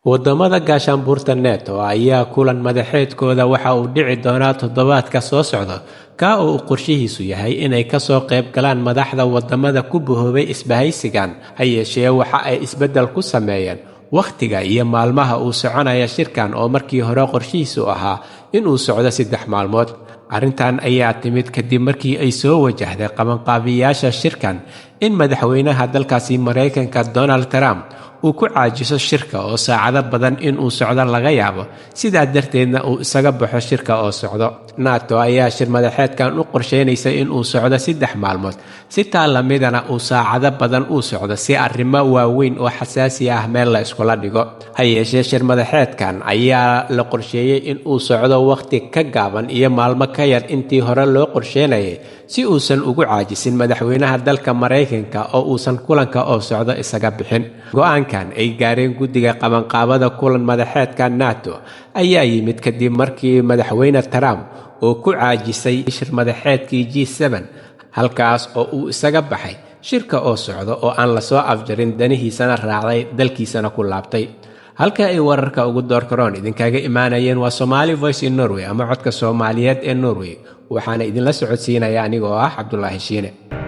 Wadamada gaashaanbuurta NATO ayaa kulan madaxeedkooda waxa uu dhici doonaa toddobaadka soo socda, kaa oo uu qorshihiisu yahay inay kasoo qayb galaan madaxda wadamada ku bahoobay isbahaysigan. Ha yeeshee, waxa ay isbeddel ku sameeyeen wakhtiga iyo maalmaha uu soconaya shirkan, oo markii hore qorshihiisu ahaa inuu socdo 3 maalmood. Arrintan ayaa timid kadib markii ay soo wajahday qabanqaabiyaasha shirkan in madaxweynaha dalkaasi Maraykanka Donald Trump uu ku caajiso shirka oo saacado badan inuu socdo laga yaabo, sidaa darteedna uu isaga baxo shirka oo socdo. NATO ayaa shir madaxeedkan u qorsheynaysa inuu socdo 3 maalmood, si taa lamidana uu saacado badan uu socdo, si arrimo waaweyn oo xasaasi ah meel la iskula dhigo. Ha yeeshee, shir madaxeedkan ayaa la qorsheeyey inuu socdo wakhti ka gaaban iyo maalmo ka yar intii hore loo qorsheynayay, si uusan ugu caajisin madaxweynaha dalka Maraykanka oo uusan kulanka oo socdo isaga bixin. Go'aankan ay gaareen guddiga qabanqaabada kulan madaxeedka NATO ayaa yimid kadib markii madaxweyne Trump oo ku caajisay shir madaxeedkii G7, halkaas oo uu isaga baxay shirka oo socdo oo aan lasoo afjarin, danihiisana raacday, dalkiisana ku laabtay. Halka ay wararka ugu doorkaroon idinkaga imaanayeen waa Somali Voice in Norway ama Codka Soomaaliyeed ee Norway, waxaana idinla socodsiinaya anigoo ah Cabdulaahi Shiine.